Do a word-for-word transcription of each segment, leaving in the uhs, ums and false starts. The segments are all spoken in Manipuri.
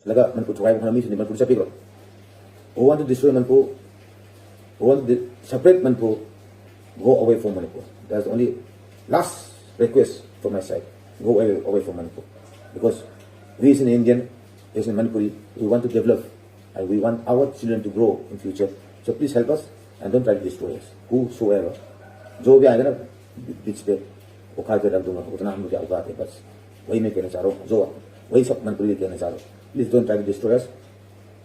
ꯂꯒ ꯃꯅꯤꯄꯨꯔ ꯊꯨꯒꯥꯏꯕ ꯍꯧꯅ ꯃꯤꯁꯤꯡꯗꯤ Manipur ꯆꯠꯄꯤꯈ꯭ꯔꯣ꯫ Who want to destroy Manipur, who want to separate Manipur, go away from Manipur. That's the only last request from my side. Go away, away from Manipur. Because we as an Indian, as a Manipuri, we want to develop and we want our children to grow in future. So please help us and don't try to destroy us. Whosoever. जो भी आएगा ना बीच पे, उखाड़ के रख दूंगा, उतना हम लोग क्या उखाड़ के बस वही में कहना चाह रहा हूँ। जो वही सब मनपुरी कहना चाह रहा हूँ। Please don't try to destroy us.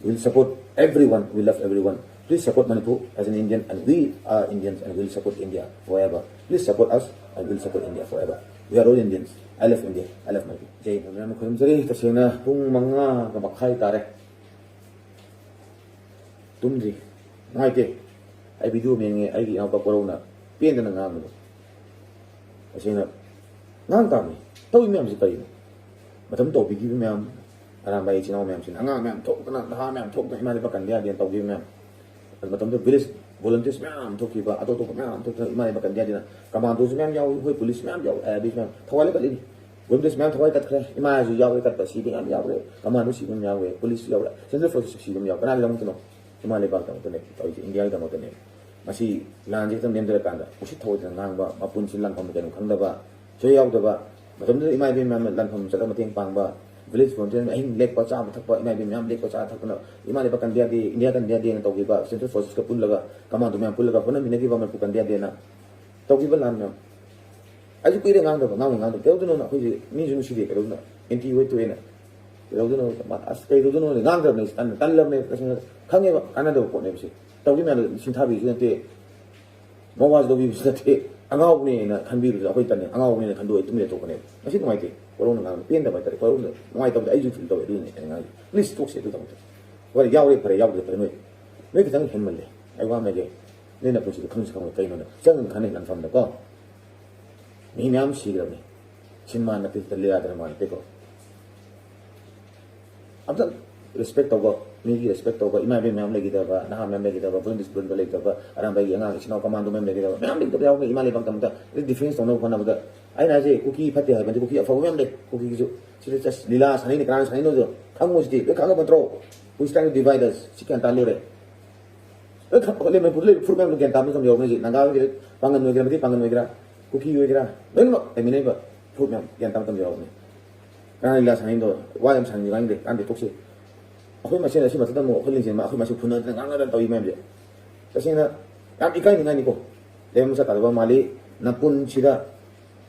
We'll support everyone. We love everyone. Please support Manipur as an Indian, and we are Indians, and we'll support India forever. Please support us, and we'll support India forever. We are all Indians. I love India. I love Manipur. ꯖꯩ ꯍꯤꯟꯗ꯫ ꯃꯌꯥꯝ ꯈꯨꯔꯨꯝꯖꯔꯤ꯫ ꯇꯁꯦꯡꯅ ꯄꯨꯡ ꯃꯉꯥꯒ ꯃꯈꯥꯏ ꯇꯥꯔꯦ꯫ ꯇꯨꯝꯗ꯭ꯔꯤ꯫ ꯅꯨꯡꯉꯥꯏꯇꯦ꯫ ꯑꯩ ꯚꯤꯗꯤꯑꯣ ꯑꯃ ꯌꯦꯡꯉꯦ, ꯑꯩꯒꯤ ꯏꯅꯥꯎꯄꯥ ꯀꯣꯔꯧꯅ ꯄꯦꯟꯗꯅ ꯉꯥꯡꯕꯗꯣ꯫ ꯇꯁꯦꯡꯅ ꯉꯥꯡ ꯇꯥꯕꯅꯤ꯫ ꯇꯧꯔꯤ ꯃꯌꯥꯝꯁꯤ ꯀꯔꯤꯅꯣ? ꯃꯇꯝ ꯇꯧꯕꯤꯈꯤꯕ ꯃꯌꯥꯝ, ꯑꯔꯥꯝꯕꯥꯏ ꯏꯆꯤꯟ ꯏꯅꯥꯎ ꯃꯌꯥꯝꯁꯤꯅ, ꯑꯉꯥꯡ ꯃꯌꯥꯝ ꯊꯣꯛꯇꯅ, ꯅꯍꯥ ꯃꯌꯥꯝ ꯊꯣꯛꯇꯅ ꯏꯃꯥ ꯂꯩꯕꯥꯛ ꯀꯟꯕ ꯌꯥꯗꯦꯅ ꯇꯧꯈꯤꯕ ꯃꯌꯥꯝ꯫ ꯑꯗꯨ ꯃꯇꯝꯗ ꯚꯤꯂꯦꯖ ꯚꯣꯂꯨꯟꯇꯤꯌꯔꯁ ꯃꯌꯥꯝ ꯊꯣꯛꯈꯤꯕ, ꯑꯇꯣꯞ ꯑꯇꯣꯞꯄ ꯃꯌꯥꯝ ꯊꯣꯛꯇꯅ ꯏꯃꯥ ꯂꯩꯕꯥꯛ ꯀꯟꯕ ꯌꯥꯗꯦꯅ ꯀꯃꯥꯟꯗꯣꯁꯨ ꯃꯌꯥꯝ ꯌꯥꯎꯏ, ꯑꯩꯈꯣꯏ ꯄꯨꯂꯤꯁ ꯃꯌꯥꯝ ꯌꯥꯎꯏ, ꯑꯥꯏ ꯑꯥꯔ ꯕꯤ ꯃꯌꯥꯝ ꯊꯋꯥꯏ ꯂꯣꯏ ꯀꯠꯂꯤꯅꯤ꯫ ꯚꯣꯂꯨꯟꯇꯤꯌꯔꯁ ꯃꯌꯥꯝ ꯊꯋꯥꯏ ꯀꯠꯈ꯭ꯔꯦ, ꯏꯃꯥꯁꯨ ꯌꯥꯎꯔꯦ ꯀꯠꯄ, ꯁꯤꯕ ꯃꯌꯥꯝ ꯌꯥꯎꯔꯦ, ꯀꯃꯥꯟꯗꯣ ꯁꯤꯕ ꯃꯌꯥꯝ ꯌꯥꯎꯔꯦ, ꯄꯨꯂꯤꯁ ꯌꯥꯎꯔꯦ, ꯁꯦꯟꯇ꯭ꯔꯦꯜ ꯐꯣꯔꯁ ꯁꯤꯕ ꯃꯌꯥꯝ ꯌꯥꯎꯔꯦ꯫ ꯀꯅꯥꯒꯤꯗꯃꯛꯇꯅꯣ? ꯏꯃꯥ ꯂꯩꯕꯥꯛꯀꯤꯗꯃꯛꯇꯅꯦ ꯇꯧꯔꯤꯁꯦ, ꯏꯟꯗꯤꯌꯥꯒꯤꯗꯃꯛꯇꯅꯦ꯫ ꯃꯁꯤ ꯂꯥꯟꯁꯦ ꯈꯤꯇꯪ ꯅꯦꯝꯊꯔꯀꯥꯟꯗ ꯎꯁꯤꯠ ꯊꯑꯣꯏꯗꯅ ꯉꯥꯡꯕ, ꯃꯄꯨꯟꯁꯤ ꯂꯥꯟꯐꯝ ꯀꯩꯅꯣ ꯈꯪꯗꯕ, ꯁꯣꯏ ꯌꯥꯎꯗꯕ, ꯃꯇꯝꯗꯨꯗ ꯏꯃꯥ ꯏꯕꯦꯟ ꯃꯌꯥꯝꯅ ꯂꯥꯟꯐꯝ ꯆꯠꯂꯒ ꯃꯇꯦꯡ ꯄꯥꯡꯕ, ꯚꯤꯂꯦꯖ ꯚꯣꯂꯨꯟꯇꯤꯌꯔ ꯑꯍꯤꯡ ꯂꯦꯛꯄ, ꯆꯥꯕ ꯊꯛꯄ, ꯏꯃꯥ ꯏꯕꯦꯟ ꯃꯌꯥꯝ ꯂꯦꯛꯄ, ꯆꯥ ꯊꯛꯇꯅ ꯏꯃꯥ ꯂꯩꯕꯥꯛ ꯀꯟꯕ ꯌꯥꯗꯦ, ꯏꯟꯗꯤꯌꯥ ꯀꯟꯕ ꯌꯥꯗꯦꯅ ꯇꯧꯈꯤꯕ, ꯁꯦꯟꯇ꯭ꯔꯦꯜ ꯐꯣꯔꯁꯦꯁꯀ ꯄꯨꯜꯂꯒ, ꯀꯃꯥꯟꯗꯣ ꯃꯌꯥꯝ ꯄꯨꯜꯂꯒ ꯍꯣꯠꯅꯃꯤꯟꯅꯈꯤꯕ, ꯃꯅꯤꯄꯨꯔ ꯀꯟꯕ ꯌꯥꯗꯦꯅ ꯇꯧꯈꯤꯕ ꯂꯥꯟ ꯃꯌꯥꯝ꯫ ꯑꯩꯁꯨ ꯀꯨꯏꯔꯦ ꯉꯥꯡꯗꯕ, ꯉꯥꯡꯗꯤ ꯉꯥꯡꯗꯕ꯫ ꯀꯩꯗꯧꯗꯣꯏꯅꯣꯅ ꯑꯩꯈꯣꯏꯁꯦ ꯃꯤꯁꯨ ꯅꯨꯡꯁꯤꯗꯦ, ꯀꯩꯗꯧꯗꯣꯏꯅꯣ? ꯑꯦꯟꯇꯤ ꯑꯣꯏ ꯇꯣꯛꯑꯦꯅ꯫ ꯀꯩꯗꯧꯗꯣꯏꯅꯣ? ꯑꯁ, ꯀꯩꯗꯧꯗꯣꯏꯅꯣ? ꯉꯥꯡꯗꯕꯅꯦ ꯑꯩꯁꯦ, ꯇꯟꯅ ꯇꯜꯂꯕꯅꯦ꯫ ꯇꯁꯦꯡꯅ ꯈꯪꯉꯦꯕ ꯀꯥꯟꯅꯗꯕ ꯄꯣꯠꯅꯦꯕ ꯁꯤ꯫ ꯇꯧꯈꯤꯕ ꯃꯌꯥꯝꯗꯣ ꯁꯤꯡꯊꯥꯕꯤꯕꯁꯨ ꯅꯠꯇꯦ, ꯃꯋꯥꯁꯨ ꯂꯧꯕꯤꯕꯁꯨ ꯅꯠꯇꯦ꯫ ꯑꯉꯥꯎꯕꯅꯦꯅ ꯈꯟꯕꯤꯕꯗꯨꯗ ꯑꯩꯈꯣꯏ ꯇꯟꯅꯦ, ꯑꯉꯥꯎꯕꯅꯦꯅ ꯈꯟꯗꯣꯛꯑꯦ, ꯇꯨꯃꯤꯟꯅ ꯂꯩꯊꯣꯛꯄꯅꯦꯕ꯫ ꯉꯁꯤ ꯅꯨꯡꯉꯥꯏꯇꯦ, ꯀꯣꯔꯧꯅ ꯉꯥꯡꯕ ꯄꯦꯟꯗꯕ ꯍꯥꯏꯇꯥꯔꯦ꯫ ꯀꯣꯔꯧꯅ ꯅꯨꯡꯉꯥꯏꯇꯕꯗ ꯑꯩꯁꯨ ꯐꯤꯜ ꯇꯧꯋꯦ, ꯑꯗꯨꯅꯦ ꯑꯩꯅ ꯉꯥꯡꯉꯤꯁꯦ꯫ ꯄ꯭ꯂꯤꯁ ꯇꯣꯛꯁꯦ ꯑꯗꯨ ꯇꯧꯕꯗꯣ꯫ ꯍꯣꯏ, ꯌꯥꯎꯔꯦ ꯐꯔꯦ, ꯌꯥꯎꯗ꯭ꯔꯦ ꯐꯔꯦ꯫ ꯅꯣꯏ, ꯅꯣꯏ ꯈꯤꯇꯪ ꯍꯦꯟꯃꯜꯂꯦ꯫ ꯑꯩ ꯋꯥ ꯑꯃ ꯍꯥꯏꯒꯦ, ꯅꯣꯏ ꯅꯄꯨꯟꯁꯤꯗꯣ ꯈꯪꯁꯨ ꯈꯪꯉꯣꯏ꯫ ꯀꯩꯅꯣꯅꯦ, ꯆꯪ ꯈꯟꯅꯩ ꯂꯥꯟꯐꯝꯗꯀꯣ꯫ ꯃꯤ ꯃꯌꯥꯝ ꯁꯤꯈ꯭ꯔꯕꯅꯤ꯫ ꯁꯤꯅꯦꯃꯥ ꯅꯠꯇꯦ, ꯂꯤꯂꯥ ꯗ꯭ꯔꯃꯥ ꯅꯠꯇꯦꯀꯣ꯫ ꯑꯝꯇ ꯔꯦꯁꯄꯦꯛ ꯇꯧꯕ, ꯃꯤꯒꯤ ꯔꯦꯁꯄꯦꯛ ꯇꯧꯕ, ꯏꯃꯥ ꯏꯕꯦꯟ ꯃꯌꯥꯝ ꯂꯩꯈꯤꯗꯕ, ꯅꯍꯥ ꯃꯌꯥꯝ ꯂꯩꯈꯤꯗꯕ, ꯕ꯭ꯔꯨꯟ ꯗꯤꯁꯄ꯭ꯂꯤꯟꯗ ꯂꯩꯈꯤꯗꯕ, ꯑꯔꯥꯝꯕꯥꯏꯒꯤ ꯑꯉꯥꯡ ꯏꯆꯤꯟ ꯏꯅꯥꯎ ꯀꯃꯥꯟꯗꯣ ꯃꯌꯥꯝ ꯂꯩꯈꯤꯗꯕ, ꯃꯌꯥꯝ ꯂꯩꯈꯤꯗꯕ ꯌꯥꯎꯕꯅꯤ ꯏꯃꯥ ꯂꯩꯕꯥꯛꯇ ꯑꯃꯇ꯫ ꯑꯗꯨ ꯗꯤꯐꯦꯟꯁ ꯇꯧꯅꯕ ꯍꯣꯠꯅꯕꯗ ꯑꯩꯅ ꯍꯥꯏꯁꯦ ꯀꯨꯀꯤ ꯐꯠꯇꯦ ꯍꯥꯏꯕ ꯅꯠꯇꯦ, ꯀꯨꯀꯤ ꯑꯐꯕ ꯃꯌꯥꯝ ꯂꯩ꯫ ꯀꯨꯀꯤꯒꯤꯁꯨ ꯁꯤꯗ ꯆꯠ ꯂꯤꯂꯥ ꯁꯥꯟꯅꯩꯅꯦ, ꯀꯅꯥꯅ ꯁꯥꯟꯅꯩꯅꯣꯗꯣ ꯈꯪꯉꯨ ꯁꯤꯗꯤ ꯂꯣꯏ ꯈꯪꯉꯕ ꯅꯠꯇ꯭ꯔꯣ? Who is trying to divide us? ꯁꯤ ꯒ꯭ꯌꯥꯟ ꯇꯥ ꯂꯣꯏꯔꯦ꯫ ꯂꯣꯏ ꯈꯪ-, ꯑꯩꯈꯣꯏ ꯃꯅꯤꯄꯨꯔꯗ ꯂꯩꯕ ꯐꯨꯔꯨꯞ ꯃꯌꯥꯝꯗꯣ ꯒ꯭ꯌꯥꯟ ꯇꯥꯕ ꯃꯇꯝ ꯌꯧꯔꯛꯄꯅꯤ ꯍꯧꯖꯤꯛ꯫ ꯅꯥꯒꯥ ꯑꯣꯏꯒꯦꯔꯥ, ꯄꯥꯡꯒꯟ ꯑꯣꯏꯒꯦꯔꯥ, ꯃꯩꯇꯩ ꯄꯥꯡꯒꯟ ꯑꯣꯏꯒꯦꯔꯥ, ꯀꯨꯀꯤ ꯑꯣꯏꯒꯦꯔꯥ, ꯂꯣꯏꯅꯃꯛ ꯂꯩꯃꯤꯟꯅꯔꯤꯕ ꯐꯨꯔꯨꯞ ꯃꯌꯥꯝ ꯒ꯭ꯌꯥꯟ ꯇꯥꯕ ꯃꯇꯝ ꯌꯧꯔꯛꯄꯅꯤ꯫ ꯀꯅꯥ ꯂꯤꯂꯥ ꯁꯥꯟꯅꯩꯅꯣ? ꯋꯥ ꯌꯥꯝ ꯁꯥꯟꯅꯅꯤꯡꯉꯥꯏ ꯂꯩ ꯀꯥꯟꯗꯦ ꯇꯣꯛꯁꯤ꯫ ꯑꯩꯈꯣꯏ ꯃꯁꯦꯟ ꯑꯁꯤ ꯃꯊꯛꯇ ꯑꯃꯨꯛ ꯑꯩꯈꯣꯏ ꯂꯤꯡꯖꯦꯜ ꯑꯃ ꯑꯩꯈꯣꯏ ꯃꯁꯦꯟ ꯐꯨꯅꯗꯅ ꯉꯥꯡꯅꯗꯅ ꯇꯧꯔꯤ ꯃꯌꯥꯝꯁꯦ ꯇꯁꯦꯡꯅ ꯌꯥꯝ ꯏꯀꯥꯏꯅꯤꯡꯉꯥꯏꯅꯤꯀꯣ꯫ ꯂꯩꯔꯝ ꯆꯠꯀꯗꯕ ꯃꯥꯜꯂꯤ꯫ ꯅꯄꯨꯟꯁꯤꯗ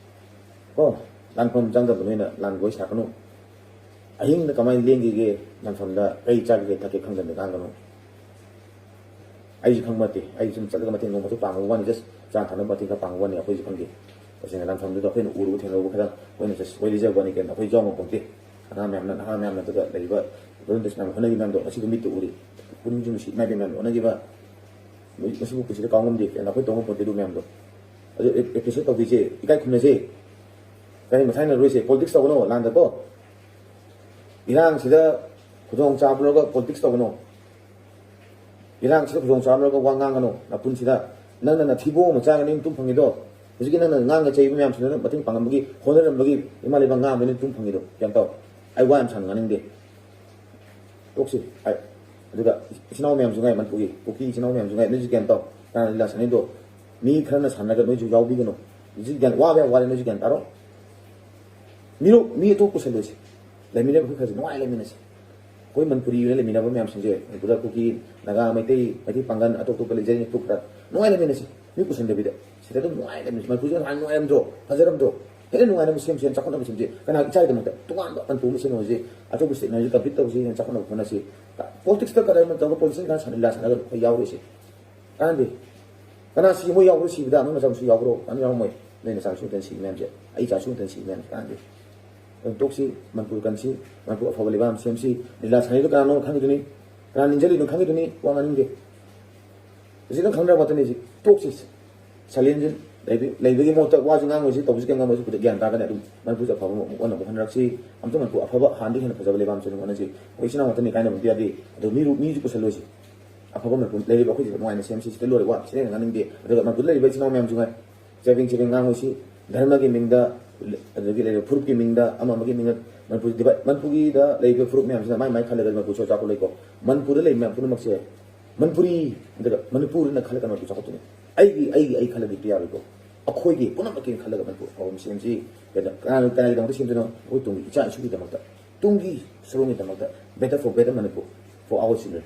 ꯀꯣ, ꯂꯥꯟꯐꯝ ꯆꯪꯗꯕ ꯅꯣꯏꯅ ꯂꯥꯟꯒꯣꯏ ꯁꯥꯀꯅꯨ꯫ ꯑꯍꯤꯡꯗ ꯀꯃꯥꯏꯅ ꯂꯦꯟꯈꯤꯒꯦ, ꯂꯥꯟꯐꯝꯗ ꯀꯩ ꯆꯥꯈꯤꯒꯦ ꯊꯛꯀꯦ ꯈꯪꯗꯅ ꯉꯥꯡꯒꯅꯨ꯫ ꯑꯩꯁꯨ ꯈꯪꯕ ꯅꯠꯇꯦ, ꯑꯩ ꯁꯨꯝ ꯆꯠꯂꯒ ꯃꯇꯦꯡ ꯅꯣꯡꯃꯁꯨ ꯄꯥꯡꯕ ꯋꯥꯅꯤ, just ꯆꯥ ꯊꯛꯅꯕ ꯃꯇꯦꯡ ꯈꯔ ꯄꯥꯡꯕ ꯋꯥꯅꯤ, ꯑꯩꯈꯣꯏꯁꯨ ꯈꯪꯗꯦ꯫ ꯇꯁꯦꯡꯅ ꯂꯥꯟꯐꯝꯗꯨꯗ ꯑꯩꯈꯣꯏꯅ ꯎꯔꯨꯕ ꯊꯦꯡꯅꯔꯨꯕ ꯈꯔ ꯑꯩꯈꯣꯏꯅ just ꯑꯩꯈꯣꯏ ꯂꯤꯖꯕ ꯋꯥꯅꯤ ꯀꯩꯅꯣ, ꯑꯩꯈꯣꯏ ꯌꯥꯎ ꯉꯝꯄꯣꯟꯇꯦ꯫ ꯑꯉꯥꯡ ꯃꯌꯥꯝꯅ, ꯅꯍꯥ ꯃꯌꯥꯝꯅ ꯑꯗꯨꯒ ꯂꯩꯔꯤꯕ ꯕ꯭ꯔꯗꯔ ꯁꯤꯁꯇꯔ ꯃꯌꯥꯝ ꯍꯣꯠꯅꯔꯤ ꯃꯌꯥꯝꯗꯣ ꯉꯁꯤꯗꯣ ꯃꯤꯠꯇ ꯎꯔꯤ꯫ ꯄꯨꯛꯅꯤꯡꯁꯨ ꯅꯨꯡꯁꯤ, ꯏꯃꯥ ꯏꯕꯦꯟ ꯃꯌꯥꯝꯗꯣ ꯍꯣꯠꯅꯈꯤꯕ ꯃꯁꯤꯕꯨ ꯄꯨꯟꯁꯤꯗ ꯀꯥꯎ ꯉꯝꯗꯦ ꯀꯩꯅꯣ, ꯑꯩꯈꯣꯏ ꯇꯧ ꯉꯝꯄꯣꯟꯇꯦ ꯑꯗꯨ ꯃꯌꯥꯝꯗꯣ꯫ ꯑꯗꯨ ꯑꯦ-, ꯑꯦꯄ꯭ꯔꯤꯁꯤꯌꯦꯠ ꯇꯧꯕꯤꯁꯦ, ꯏꯀꯥꯏ ꯈꯨꯝꯅꯁꯦ꯫ ꯀꯔꯤ ꯃꯊꯥꯏꯅꯔꯣꯏꯁꯦ, ꯄꯣꯂꯤꯇꯤꯛꯁ ꯇꯧꯒꯅꯣ ꯂꯥꯟꯗꯀꯣ꯫ ꯏꯔꯥꯡꯁꯤꯗ ꯈꯨꯗꯣꯡ ꯆꯥꯕ ꯂꯧꯔꯒ ꯄꯣꯂꯤꯇꯤꯛꯁ ꯇꯧꯒꯅꯣ꯫ ꯏꯔꯥꯡꯁꯤꯗ ꯈꯨꯗꯣꯡ ꯆꯥꯕ ꯂꯧꯔꯒ ꯋꯥ ꯉꯥꯡꯒꯅꯣ ꯅꯄꯨꯟꯁꯤꯗ꯫ ꯅꯪꯅ ꯅꯊꯤꯕꯣꯡ ꯑꯃ ꯆꯥꯒꯅꯤ ꯃꯇꯨꯡ ꯐꯪꯉꯤꯗꯣ꯫ ꯍꯧꯖꯤꯛꯀꯤ ꯅꯪꯅ ꯉꯥꯡꯅ ꯆꯩꯕ ꯃꯌꯥꯝꯁꯤꯅ ꯅꯪ ꯃꯇꯦꯡ ꯄꯥꯡꯉꯝꯕꯒꯤ, ꯍꯣꯠꯅꯔꯝꯕꯒꯤ ꯏꯃꯥ ꯂꯩꯕꯥꯛ ꯉꯥꯡꯕꯅꯤ ꯃꯇꯨꯡ ꯐꯪꯉꯤꯗꯣ꯫ ꯒ꯭ꯌꯥꯟ ꯇꯧ꯫ ꯑꯩ ꯋꯥ ꯌꯥꯝ ꯁꯥꯡꯅ ꯉꯥꯡꯅꯤꯡꯗꯦ꯫ ꯇꯣꯛꯁꯤ꯫ ꯑꯩ, ꯑꯗꯨꯒ ꯏꯆꯤꯟ ꯏꯅꯥꯎ ꯃꯌꯥꯝꯁꯨ ꯉꯥꯏ, ꯃꯅꯤꯄꯨꯔꯒꯤ ꯀꯨꯀꯤ ꯏꯆꯤꯟ ꯏꯅꯥꯎ ꯃꯌꯥꯝꯁꯨ ꯉꯥꯏ, ꯅꯣꯏꯁꯨ ꯒ꯭ꯌꯥꯟ ꯇꯧ꯫ ꯀꯅꯥꯅ ꯂꯤꯂꯥ ꯁꯥꯟꯅꯩꯗꯣ? ꯃꯤ ꯈꯔꯅ ꯁꯥꯟꯅꯔꯒ ꯅꯣꯏꯁꯨ ꯌꯥꯎꯕꯤꯒꯅꯨ꯫ ꯍꯧꯖꯤꯛ ꯒ꯭ꯌꯥꯟ, ꯋꯥꯕ ꯌꯥꯝ ꯋꯥꯔꯦ, ꯅꯣꯏꯁꯨ ꯒ꯭ꯌꯥꯟ ꯇꯥꯔꯣ꯫ ꯃꯤꯔꯣ, ꯃꯤ ꯑꯇꯣꯞꯄ ꯄꯨꯁꯜꯂꯣꯏꯁꯤ꯫ ꯂꯩꯃꯤꯟꯅꯕ ꯑꯩꯈꯣꯏ ꯈꯔꯁꯤ ꯅꯨꯡꯉꯥꯏ ꯂꯩꯃꯤꯟꯅꯁꯤ꯫ ꯑꯩꯈꯣꯏ ꯃꯅꯤꯄꯨꯔꯤ ꯑꯣꯏꯅ ꯂꯩꯃꯤꯟꯅꯕ ꯃꯌꯥꯝꯁꯤꯡꯁꯦ, ꯃꯅꯤꯄꯨꯔꯗ ꯀꯨꯀꯤ, ꯅꯥꯒꯥ, ꯃꯩꯇꯩ, ꯃꯩꯇꯩ ꯄꯥꯡꯒꯜ, ꯑꯇꯣꯞ ꯑꯇꯣꯞꯄ ꯂꯩꯖꯔꯤꯕ ꯐꯨꯔꯨꯞ ꯈꯔ ꯅꯨꯡꯉꯥꯏ ꯂꯩꯃꯤꯟꯅꯁꯤ꯫ ꯃꯤ ꯄꯨꯁꯟꯗꯕꯤꯗ ꯁꯤꯗ ꯑꯗꯨꯝ ꯅꯨꯡꯉꯥꯏ ꯂꯩꯃꯤꯟꯅꯁꯤ꯫ ꯃꯅꯤꯄꯨꯔꯁꯦ ꯍꯥꯟꯅ ꯅꯨꯡꯉꯥꯏꯔꯝꯗ꯭ꯔꯣ? ꯐꯖꯔꯝꯗ꯭ꯔꯣ? ꯍꯦꯟꯅ ꯅꯨꯡꯉꯥꯏꯅꯕ ꯁꯦꯝꯁꯤ, ꯍꯦꯟꯅ ꯆꯥꯎꯈꯠꯅꯕ ꯁꯦꯝꯁꯤ꯫ ꯀꯅꯥ ꯏꯆꯥꯒꯤꯗꯃꯛꯇ? ꯇꯣꯉꯥꯟꯕ ꯃꯅꯤꯄꯨꯔ ꯑꯃ ꯁꯦꯝꯅꯕꯁꯤ, ꯑꯇꯣꯞꯄ ꯁ꯭ꯇꯦꯠ ꯃꯌꯥꯝꯁꯤ ꯀꯝꯄꯤꯠ ꯇꯧꯁꯤ, ꯍꯦꯟꯅ ꯆꯥꯎꯈꯠꯅꯕ ꯍꯣꯠꯅꯁꯤ꯫ ꯄꯣꯂꯤꯇꯤꯛꯁꯇ ꯀꯗꯥꯏ ꯇꯧꯔꯒ ꯄꯣꯂꯤꯇꯤꯁꯤꯌꯥꯟ ꯈꯔ ꯁꯥꯟꯅ ꯂꯤꯂꯥ ꯁꯥꯟꯅꯒꯅꯨ, ꯑꯩꯈꯣꯏ ꯌꯥꯎꯔꯣꯏꯁꯤ꯫ ꯀꯥꯟꯅꯗꯦ꯫ ꯀꯅꯥ ꯁꯤ ꯃꯣꯏ ꯌꯥꯎꯕ꯭ꯔꯣ ꯁꯤꯕꯗ? ꯅꯣꯏ ꯃꯆꯥ ꯃꯁꯨ ꯌꯥꯎꯕ꯭ꯔꯣ? ꯀꯅꯥ ꯌꯥꯎꯔꯝꯃꯣꯏ꯫ ꯅꯣꯏ ꯅꯆꯥ ꯃꯁꯨ ꯉꯥꯛꯇꯅꯤ ꯁꯤꯕ ꯃꯌꯥꯝꯁꯦ꯫ ꯑꯩ ꯏꯆꯥ ꯃꯁꯨ ꯉꯥꯛꯇꯅꯤ ꯁꯤꯕ ꯃꯌꯥꯝꯁꯦ꯫ ꯀꯥꯟꯅꯗꯦ꯫ ꯑꯗꯨꯝ ꯇꯣꯛꯁꯤ, ꯃꯅꯤꯄꯨꯔ ꯀꯟꯁꯤ, ꯃꯅꯤꯄꯨꯔ ꯑꯐꯕ ꯂꯩꯕꯥꯛ ꯑꯃ ꯁꯦꯝꯁꯤ꯫ ꯂꯤꯂꯥ ꯁꯥꯟꯅꯔꯤꯗꯣ ꯀꯅꯥꯅꯣ ꯈꯪꯉꯤꯗꯨꯅꯤ? ꯀꯅꯥ ꯅꯤꯡꯁꯤꯡꯂꯤꯅꯣ ꯈꯪꯉꯤꯗꯨꯅꯤ? ꯋꯥ ꯉꯥꯡꯅꯤꯡꯗꯦ꯫ ꯍꯧꯖꯤꯛ ꯅꯪ ꯈꯪꯗ꯭ꯔꯕ ꯉꯥꯛꯇꯅꯤ ꯍꯧꯖꯤꯛ꯫ ꯇꯣꯛꯁꯤ꯫ ꯁꯥꯏꯂꯦꯟꯁꯤ ꯂꯩꯕ- ꯂꯩꯕꯒꯤ ꯃꯍꯨꯠꯇ ꯋꯥꯁꯨ ꯉꯥꯡꯉꯣꯏꯁꯤ, ꯇꯧꯕꯁꯤ ꯀꯩꯝ ꯉꯥꯡꯉꯣꯏꯁꯤ, ꯒ꯭ꯌꯥꯟ ꯇꯥꯒꯅꯤ꯫ ꯑꯗꯨꯝ ꯃꯅꯤꯄꯨꯔꯁꯦ ꯑꯐꯕ ꯑꯃ ꯑꯣꯟꯅꯕ ꯍꯣꯠꯅꯔꯛꯁꯤ꯫ ꯑꯝꯇ ꯃꯅꯤꯄꯨꯔ ꯑꯐꯕ, ꯍꯥꯟꯅꯗꯤ ꯍꯦꯟꯅ ꯐꯖꯕ ꯂꯩꯕꯥꯛ ꯑꯃ ꯁꯦꯝꯅꯕ ꯍꯣꯠꯅꯁꯤ꯫ ꯑꯩꯈꯣꯏ ꯏꯆꯤꯟ ꯏꯅꯥꯎ ꯉꯥꯛꯇꯅꯤ, ꯀꯥꯏꯅꯕ ꯑꯝꯇ ꯌꯥꯗꯦ꯫ ꯑꯗꯨ ꯃꯤꯔꯨ- ꯃꯤꯁꯨ ꯄꯨꯁꯜꯂꯣꯏꯁꯤ꯫ ꯑꯐꯕ ꯃꯅꯤꯄꯨꯔ ꯂꯩꯔꯤꯕ ꯑꯩꯈꯣꯏꯁꯤꯗ ꯅꯨꯡꯉꯥꯏꯅ ꯁꯦꯝꯁꯤ, ꯁꯤꯗ ꯂꯣꯏꯔꯦ꯫ ꯋꯥ ꯁꯤꯗ ꯍꯦꯟꯅ ꯉꯥꯡꯅꯤꯡꯗꯦ꯫ ꯑꯗꯨꯒ ꯃꯅꯤꯄꯨꯔꯗ ꯂꯩꯔꯤꯕ ꯏꯆꯤꯟ ꯏꯅꯥꯎ ꯃꯌꯥꯝꯁꯨ ꯉꯥꯏ, ꯆꯕꯦꯡ ꯆꯕꯦꯡ ꯉꯥꯡꯉꯣꯏꯁꯤ꯫ ꯙꯔꯃꯒꯤ ꯃꯤꯡꯗ, ꯑꯗꯒꯤ ꯂꯩꯔꯤꯕ ꯐꯨꯔꯨꯞꯀꯤ ꯃꯤꯡꯗ, ꯑꯃ ꯑꯃꯒꯤ ꯃꯤꯡꯗ, ꯃꯅꯤꯄꯨꯔ divide- ꯃꯅꯤꯄꯨꯔꯒꯤꯗ ꯂꯩꯔꯤꯕ ꯐꯨꯔꯨꯞ ꯃꯌꯥꯝꯁꯤꯅ ꯃꯥꯏ ꯃꯥꯏ ꯈꯜꯂꯒ ꯃꯅꯤꯄꯨꯔ ꯆꯥꯎꯈꯠꯂꯛꯏꯀꯣ꯫ ꯃꯅꯤꯄꯨꯔꯗ ꯂꯩꯔꯤꯕ ꯃꯌꯥꯝ ꯄꯨꯝꯅꯃꯛꯁꯦ ꯃꯅꯤꯄꯨꯔꯤ, ꯑꯗꯨꯒ ꯃꯅꯤꯄꯨꯔꯅ ꯈꯜꯂꯒ ꯃꯅꯤꯄꯨꯔ ꯆꯥꯎꯈꯠꯇꯣꯏꯅꯤ꯫ ꯑꯩꯒꯤ, ꯑꯩꯒꯤ, ꯑꯩ ꯈꯜꯂꯗꯤ ꯌꯥꯔꯣꯏꯀꯣ꯫ ꯑꯩꯈꯣꯏꯒꯤ ꯄꯨꯝꯅꯃꯛꯀꯤ ꯈꯜꯂꯒ ꯃꯅꯤꯄꯨꯔ ꯑꯐꯕ ꯑꯃ ꯁꯦꯝꯁꯤ꯫ ꯀꯩꯅꯣ, ꯀꯅꯥ-, ꯀꯅꯥꯒꯤꯗꯃꯛꯇ ꯁꯦꯝꯗꯣꯏꯅꯣ? ꯑꯩꯈꯣꯏ ꯇꯨꯡꯒꯤ ꯏꯆꯥ ꯏꯁꯨꯒꯤꯗꯃꯛꯇ, ꯇꯨꯡꯒꯤ ꯁꯨꯔꯣꯟꯒꯤꯗꯃꯛꯇ, better for better Manipur, for our children꯫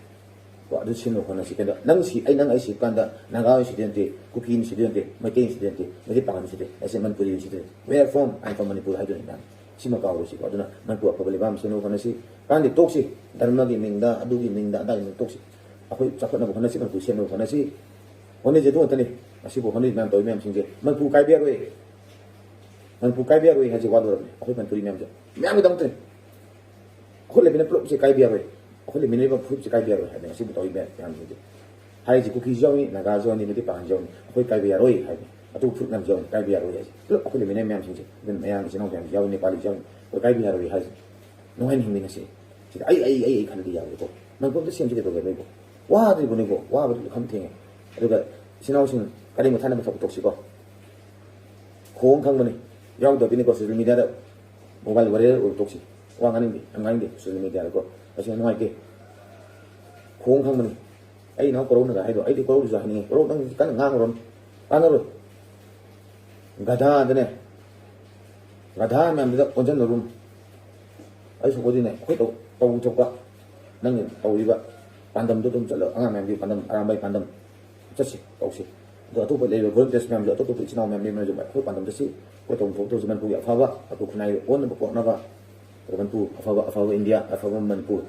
ꯀꯣ, ꯑꯗꯨ ꯁꯦꯝꯅꯕ ꯍꯣꯠꯅꯁꯤ꯫ ꯀꯩꯅꯣ, ꯅꯪ ꯁꯤ-, ꯑꯩ, ꯅꯪ ꯑꯩ ꯁꯤꯕ ꯀꯥꯟꯗ ꯅꯥꯒꯥ ꯑꯣꯏꯅ ꯁꯤꯗꯣꯏ ꯅꯠꯇꯦ, ꯀꯨꯀꯤ ꯑꯣꯏꯅ ꯁꯤꯗꯣꯏ ꯅꯠꯇꯦ, ꯃꯩꯇꯩ ꯑꯣꯏꯅ ꯁꯤꯗꯣꯏ ꯅꯠꯇꯦ, ꯃꯩꯇꯩ ꯄꯥꯉꯜ ꯑꯣꯏꯅ ꯁꯤꯗꯣꯏ, ꯑꯩꯁꯦ ꯃꯅꯤꯄꯨꯔꯤ ꯑꯣꯏꯅ ꯁꯤꯗꯣꯏ꯫ Where from? I'm from Manipur ꯍꯥꯏꯗꯣꯏꯅꯤ ꯃꯌꯥꯝ꯫ ꯁꯤꯃ ꯀꯥꯎꯔꯣꯏꯁꯤꯀꯣ꯫ ꯑꯗꯨꯅ ꯃꯅꯤꯄꯨꯔ ꯑꯐꯕ ꯂꯩꯕꯥꯛ ꯑꯃ ꯁꯦꯝꯅꯕ ꯍꯣꯠꯅꯁꯤ꯫ ꯀꯥꯟꯗꯦ, ꯇꯣꯛꯁꯤ꯫ ꯙꯔꯃꯒꯤ ꯃꯤꯡꯗ, ꯑꯗꯨꯒꯤ ꯃꯤꯡꯗ, ꯑꯗꯥꯒꯤ ꯃꯤꯡꯗ ꯇꯣꯛꯁꯤ꯫ ꯑꯩꯈꯣꯏ ꯆꯥꯎꯈꯠꯅꯕ ꯍꯣꯠꯅꯁꯤ, ꯃꯅꯤꯄꯨꯔ ꯁꯦꯝꯅꯕ ꯍꯣꯠꯅꯁꯤ꯫ ꯍꯣꯠꯅꯁꯤ, ꯑꯗꯨ ꯉꯥꯛꯇꯅꯤ꯫ ꯉꯁꯤꯕꯨ ꯍꯣꯠꯅꯔꯤ ꯃꯌꯥꯝ, ꯇꯧꯔꯤ ꯃꯌꯥꯝꯁꯤꯡꯁꯦ ꯃꯅꯤꯄꯨꯔ ꯀꯥꯏꯕ ꯌꯥꯔꯣꯏ꯫ ꯃꯅꯤꯄꯨꯔ ꯀꯥꯏꯕ ꯌꯥꯔꯣꯏ ꯍꯥꯏꯁꯦ ꯋꯥꯗꯣꯔꯕꯅꯤ꯫ ꯑꯩꯈꯣꯏ ꯃꯅꯤꯄꯨꯔꯤ ꯃꯌꯥꯝꯁꯦ, ꯃꯌꯥꯝꯒꯤꯗꯃꯛꯇꯅꯤ꯫ ꯑꯩꯈꯣꯏ ꯂꯩꯃꯤꯟꯅ ꯄꯨꯂꯞꯁꯦ ꯀꯥꯏꯕ ꯌꯥꯔꯣꯏ꯫ ꯑꯩꯈꯣꯏ ꯂꯩꯃꯤꯟꯅꯔꯤꯕ ꯐꯨꯔꯨꯞꯁꯦ ꯀꯥꯏꯕ ꯌꯥꯔꯣꯏ ꯍꯥꯏꯕꯅꯤ ꯉꯁꯤꯕꯨ ꯇꯧꯔꯤ ꯃꯌꯥꯝ-, ꯃꯌꯥꯝꯁꯤꯡꯁꯦ꯫ ꯍꯥꯏꯔꯤꯁꯦ ꯀꯨꯀꯤꯁꯨ ꯌꯥꯎꯏ, ꯅꯥꯒꯥꯁꯨ ꯌꯥꯎꯏ, ꯃꯩꯇꯩ ꯄꯥꯉꯜꯁꯨ ꯌꯥꯎꯏ꯫ ꯑꯩꯈꯣꯏ ꯀꯥꯏꯕ ꯌꯥꯔꯣꯏ ꯍꯥꯏꯕꯅꯤ꯫ ꯑꯇꯣꯞꯄ ꯐꯨꯔꯨꯞ ꯃꯌꯥꯝꯁꯨ ꯌꯥꯎꯏ, ꯀꯥꯏꯕ ꯌꯥꯔꯣꯏ ꯍꯥꯏꯁꯦ꯫ ꯄꯨꯂꯞ ꯑꯩꯈꯣꯏ ꯂꯩꯃꯤꯟꯅꯔꯤꯕ ꯃꯌꯥꯝꯁꯤꯡꯁꯦ, ꯑꯗꯨꯅ ꯃꯌꯥꯡꯒꯤ ꯏꯆꯤꯟ ꯏꯅꯥꯎ ꯃꯌꯥꯝꯁꯨ ꯌꯥꯎꯏ, ꯅꯦꯄꯥꯂꯤꯁꯨ ꯌꯥꯎꯏ꯫ ꯑꯩꯈꯣꯏ ꯀꯥꯏꯕ ꯌꯥꯔꯣꯏ ꯍꯥꯏꯁꯦ꯫ ꯅꯨꯡꯉꯥꯏꯅ ꯍꯤꯡꯃꯤꯟꯅꯁꯦ꯫ ꯁꯤꯗ ꯑꯩ, ꯑꯩ, ꯑꯩ, ꯑꯩ ꯈꯜꯂꯗꯤ ꯌꯥꯔꯣꯏꯀꯣ꯫ ꯃꯅꯤꯄꯨꯔ ꯑꯝꯇ ꯁꯦꯝꯁꯤ ꯀꯩꯗꯧꯒꯦ ꯅꯣꯏꯕꯣ? ꯋꯥꯗ꯭ꯔꯤꯕꯅꯤꯀꯣ, ꯋꯥꯕꯗꯤ ꯈꯝ ꯊꯦꯡꯉꯦ꯫ ꯑꯗꯨꯒ ꯏꯆꯤꯟ ꯏꯅꯥꯎꯁꯤꯡ ꯀꯔꯤ ꯃꯊꯥꯅꯕ ꯊꯕꯛ ꯇꯧꯁꯤꯀꯣ꯫ ꯈꯣꯡ ꯈꯪꯕꯅꯤ, ꯌꯥꯎꯗꯕꯤꯅꯤꯀꯣ, social media ꯗ mobile warrior ꯑꯣꯏꯕ ꯇꯣꯛꯁꯤ꯫ ꯋꯥ ꯉꯥꯡꯅꯤꯡꯗꯦ, ꯌꯥꯝ ꯉꯥꯡꯅꯤꯡꯗꯦ social media ꯗꯀꯣ꯫ ꯑꯁꯤ ꯌꯥꯝ ꯅꯨꯡꯉꯥꯏꯇꯦ꯫ ꯈꯣꯡ ꯈꯪꯕꯅꯤ꯫ ꯑꯩ ꯏꯅꯥꯎ ꯀꯣꯔꯧꯅꯒ ꯍꯥꯏꯗꯣ, ꯑꯩꯗꯤ ꯀꯣꯔꯧꯗꯨꯁꯨ ꯍꯥꯏꯅꯤꯡꯉꯤ꯫ ꯀꯣꯔꯧ, ꯅꯪ ꯀꯟꯅ ꯉꯥꯡꯉꯨꯔꯣ꯫ ꯀꯥꯟꯅꯔꯣꯏ꯫ ꯒꯙꯥꯗꯅꯦ, ꯒꯙꯥ ꯃꯌꯥꯝꯗꯨꯗ ꯑꯣꯟꯁꯤꯟꯅꯔꯨꯅꯨ꯫ ꯑꯩ ꯁꯣꯛꯄꯗꯤꯅꯦ, ꯑꯩꯈꯣꯏ ꯇꯧ-, ꯇꯧꯐꯝ ꯊꯣꯛꯄ, ꯅꯪꯅ ꯇꯧꯔꯤꯕ ꯄꯥꯟꯗꯝꯗꯣ ꯑꯗꯨꯝ ꯆꯠꯂꯣ꯫ ꯑꯉꯥꯡ ꯃꯌꯥꯝꯒꯤ ꯄꯥꯟꯗꯝ, ꯑꯔꯥꯝꯕꯒꯤ ꯄꯥꯟꯗꯝ ꯆꯠꯁꯤ, ꯇꯧꯁꯤ꯫ ꯑꯗꯣ ꯑꯇꯣꯞꯄ ꯂꯩꯔꯤꯕ volunteers ꯃꯌꯥꯝꯁꯨ, ꯑꯇꯣꯞꯄ ꯏꯆꯤꯟ ꯏꯅꯥꯎ ꯃꯌꯥꯝ ꯂꯩꯔꯤꯕ ꯃꯌꯥꯝꯁꯨ ꯑꯩꯈꯣꯏ ꯄꯥꯟꯗꯝ ꯆꯠꯁꯤ꯫ ꯑꯩꯈꯣꯏ ꯇꯧꯐꯝ ꯊꯣꯛꯄ ꯇꯧꯁꯤ꯫ ꯃꯅꯤꯄꯨꯔꯒꯤ ꯑꯐꯕ, ꯑꯩꯈꯣꯏ ꯈꯨꯟꯅꯥꯏ ꯑꯣꯟꯅꯕ ꯀꯣꯛꯅꯕ, ꯑꯗꯨꯒ ꯃꯅꯤꯄꯨꯔ ꯑꯐꯕ, ꯑꯐꯕ ꯏꯟꯗꯤꯌꯥ, ꯑꯐꯕ ꯃꯅꯤꯄꯨꯔ,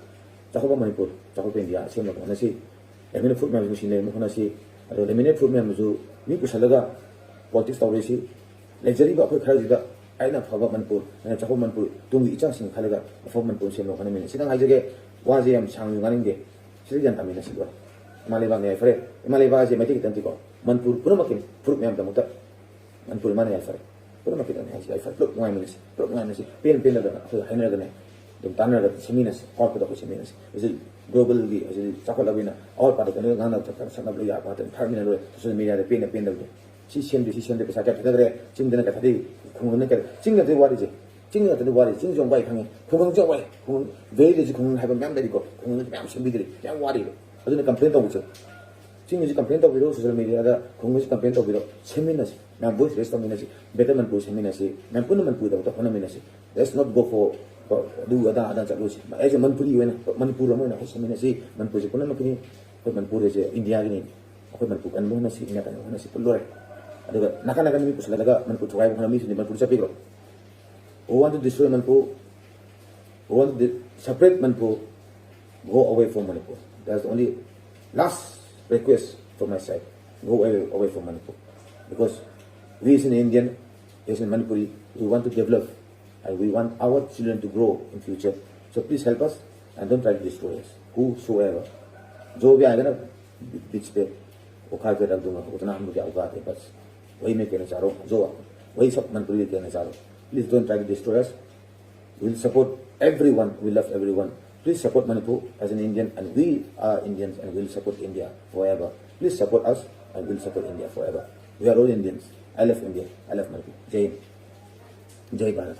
ꯆꯥꯎꯈꯠꯄ ꯃꯅꯤꯄꯨꯔ, ꯆꯥꯎꯈꯠꯄ ꯏꯟꯗꯤꯌꯥ ꯁꯦꯝꯅꯕ ꯍꯣꯠꯅꯁꯤ꯫ ꯂꯩꯃꯤꯟꯅ ꯐꯨꯔꯨꯞ ꯃꯌꯥꯝꯁꯨ ꯅꯨꯡꯁꯤꯅ ꯂꯩꯅꯕ ꯍꯣꯠꯅꯁꯤ꯫ ꯑꯗꯨꯒ ꯂꯩꯃꯤꯟꯅ ꯐꯨꯔꯨꯞ ꯃꯌꯥꯝꯁꯨ ꯃꯤ ꯄꯨꯁꯜꯂꯒ politics ꯇꯧꯔꯣꯏꯁꯤ꯫ ꯂꯩꯖꯔꯤꯕ ꯑꯩꯈꯣꯏ ꯈꯔꯁꯤꯗ ꯑꯩꯅ ꯑꯐꯕ ꯃꯅꯤꯄꯨꯔ, ꯑꯩꯅ ꯆꯥꯎꯈꯠꯄ ꯃꯅꯤꯄꯨꯔ, ꯇꯨꯡꯒꯤ ꯏꯆꯥꯁꯤꯡ ꯈꯜꯂꯒ ꯑꯐꯕ ꯃꯅꯤꯄꯨꯔ ꯁꯦꯝꯅꯕ ꯍꯣꯠꯅꯃꯤꯟꯅꯁꯤ꯫ ꯁꯤꯗꯪ ꯍꯥꯏꯖꯒꯦ, ꯋꯥꯁꯦ ꯌꯥꯝ ꯁꯥꯡꯅ ꯉꯥꯡꯅꯤꯡꯗꯦ꯫ ꯁꯤꯗ ꯒ꯭ꯌꯥꯟ ꯇꯥꯃꯤꯟꯅꯁꯤ ꯂꯣꯏꯔꯦ꯫ ꯏꯃꯥ ꯂꯩꯕꯥꯛꯅꯤ ꯍꯥꯏ ꯐꯔꯦ꯫ ꯏꯃꯥ ꯂꯩꯕꯥꯛ ꯍꯥꯏꯁꯦ ꯃꯩꯇꯩ ꯈꯛꯇ ꯅꯠꯇꯦꯀꯣ, ꯃꯅꯤꯄꯨꯔ ꯄꯨꯝꯅꯃꯛꯀꯤꯅꯤ, ꯐꯨꯔꯨꯞ ꯃꯌꯥꯝꯒꯤꯗꯃꯛꯇ꯫ ꯃꯅꯤꯄꯨꯔ ꯃꯥꯅ ꯌꯥꯏꯐꯔꯦ꯫ ꯄꯨꯝꯅꯃꯛꯀꯤꯗꯃꯛ ꯌꯥꯏꯐꯔꯦ꯫ ꯄꯨꯂꯞ ꯅꯨꯡꯉꯥꯏꯃꯤꯟꯅꯁꯤ꯫ ꯄꯨꯂꯞ ꯅꯨꯡꯉꯥꯏꯃꯤꯟꯅꯁꯤ꯫ ꯄꯦꯟ ꯄꯦꯟꯗꯕꯅ ꯑꯩꯈꯣꯏ ꯍꯥꯏꯅꯔꯒꯅꯦ, ꯑꯗꯨꯝ ꯇꯥꯟꯅꯔꯒ ꯁꯦꯝꯃꯤꯟꯅꯁꯤ꯫ ꯑꯋꯥꯠꯄꯗꯣ ꯑꯩꯈꯣꯏ ꯁꯦꯝꯃꯤꯟꯅꯁꯤ꯫ ꯍꯧꯖꯤꯛ ꯒ꯭ꯂꯣꯕꯦꯜꯒꯤ ꯍꯧꯖꯤꯛ ꯆꯥꯎꯈꯠꯂꯕꯅꯤꯅ ꯑꯋꯥꯠꯄꯗ ꯀꯩꯅꯣ ꯉꯥꯡꯅꯕ ꯊꯛꯅꯕ ꯁꯛꯅꯕ ꯂꯣꯏ ꯌꯥꯕ ꯉꯥꯛꯇꯅꯤ꯫ ꯊꯥꯔꯛꯃꯤꯟꯅ ꯂꯣꯏꯔꯦ꯫ ꯁꯣꯁꯤꯌꯦꯜ ꯃꯦꯗꯤꯌꯥꯗ ꯄꯦꯟꯅ ꯄꯦꯟꯗꯕꯗꯣ꯫ ꯁꯤ ꯁꯦꯝꯗꯦ, ꯁꯤ ꯁꯦꯝꯗꯦ, ꯄꯩꯁꯥ ꯀꯌꯥ ꯊꯥꯗꯈ꯭ꯔꯦ, ꯆꯤꯡꯗꯅ ꯀꯌꯥ ꯊꯥꯗꯩ, ꯈꯨꯡꯒꯪꯗꯅ ꯀꯌꯥ, ꯆꯤꯡ ꯉꯥꯛꯇꯅꯤ ꯋꯥꯔꯤꯁꯦ꯫ ꯆꯤꯡ ꯉꯥꯛꯇꯅꯤ ꯋꯥꯔꯤꯁꯦ꯫ ꯆꯤꯡꯁꯨ ꯌꯥꯝ ꯋꯥꯏ ꯈꯪꯉꯤ, ꯈꯨꯡꯒꯪꯁꯨ ꯌꯥꯝ ꯋꯥꯏ꯫ ꯈꯨꯡꯒꯪ, ꯚꯦꯂꯤꯗꯁꯨ ꯈꯨꯡꯒꯪ ꯍꯥꯏꯕ ꯃꯌꯥꯝ ꯂꯩꯔꯤꯀꯣ, ꯈꯨꯡꯒꯪꯗꯁꯨ ꯃꯌꯥꯝ ꯁꯦꯝꯕꯤꯗ꯭ꯔꯤ, ꯌꯥꯝ ꯋꯥꯔꯤꯕ꯫ ꯑꯗꯨꯅ ꯀꯝꯄ꯭ꯂꯦꯟ ꯇꯧꯕꯁꯦ꯫ ꯆꯤꯡꯒꯤꯁꯨ ꯀꯝꯄ꯭ꯂꯦꯟ ꯇꯧꯕꯤꯔꯣ, ꯁꯣꯁꯤꯌꯦꯜ ꯃꯦꯗꯤꯌꯥꯗ ꯈꯨꯡꯒꯪꯒꯤꯁꯨ ꯀꯝꯄ꯭ꯂꯦꯟ ꯇꯧꯕꯤꯔꯣ, ꯁꯦꯝꯃꯤꯟꯅꯁꯤ꯫ ꯃꯌꯥꯝ ꯚꯣꯏꯁ ꯔꯦꯁ ꯇꯧꯃꯤꯟꯅꯁꯤ꯫ ꯕꯦꯇꯔ ꯃꯅꯤꯄꯨꯔ ꯁꯦꯝꯃꯤꯟꯅꯁꯤ꯫ ꯃꯌꯥꯝ ꯄꯨꯟꯅ ꯃꯅꯤꯄꯨꯔꯗꯃꯛꯇ ꯍꯣꯠꯅꯃꯤꯟꯅꯁꯤ꯫ Let's not go for ꯑꯗꯨ ꯑꯗꯥ ꯑꯗꯥ ꯆꯠꯂꯨꯁꯤ꯫ ꯑꯩꯁꯦ ꯃꯅꯤꯄꯨꯔꯤ ꯑꯣꯏꯅ, ꯃꯅꯤꯄꯨꯔ ꯑꯃ ꯑꯣꯏꯅ ꯑꯩꯈꯣꯏ ꯁꯦꯝꯃꯤꯟꯅꯁꯤ꯫ ꯃꯅꯤꯄꯨꯔꯁꯦ ꯄꯨꯝꯅꯃꯛꯀꯤꯅꯤ꯫ ꯑꯩꯈꯣꯏ ꯃꯅꯤꯄꯨꯔ ꯍꯥꯏꯁꯦ ꯏꯟꯗꯤꯌꯥꯒꯤꯅꯤ꯫ ꯑꯩꯈꯣꯏ ꯃꯅꯤꯄꯨꯔ ꯀꯟꯕ ꯍꯣꯠꯅꯁꯤ, ꯏꯟꯗꯤꯌꯥ ꯀꯟꯕ ꯍꯣꯠꯅꯁꯤ꯫ ꯄꯨꯜꯂꯣꯏꯔꯦ꯫ ꯑꯗꯨꯒ ꯅꯥꯀꯟ ꯅꯥꯀꯟꯗ ꯃꯤ ꯄꯨꯁꯤꯜꯂꯒ ꯃꯅꯤꯄꯨꯔ ꯊꯨꯒꯥꯏꯕ ꯍꯣꯠꯅꯕ ꯃꯤꯁꯤꯡꯗꯤ Manipur ꯆꯠꯄꯤꯈ꯭ꯔꯣ꯫ Who want to destroy Manipur? Who want to separate Manipur? Go away from Manipur. That's the only last request from my side. Go away, away from Manipur. Because we as an Indian, as a Manipuri, we want to develop and we want our children to grow in future. So please help us and don't try to destroy us. Whosoever. जो भी आएगा ना बीच पे, उखाड़ के रख दूंगा, उतना हम लोग क्या उखाड़ है बस। वही मैं कहना चाह रहा हूँ। जो वही सब मनपुरी कहना चाह रहा हूँ। Please don't try to destroy us. We'll support everyone. We love everyone. Please support Manipur as an Indian, and we are Indians, and we'll support India forever. Please support us, and we'll support India forever. We are all Indians. I love India. I love Manipur. Jai Hind. Jai Bharat.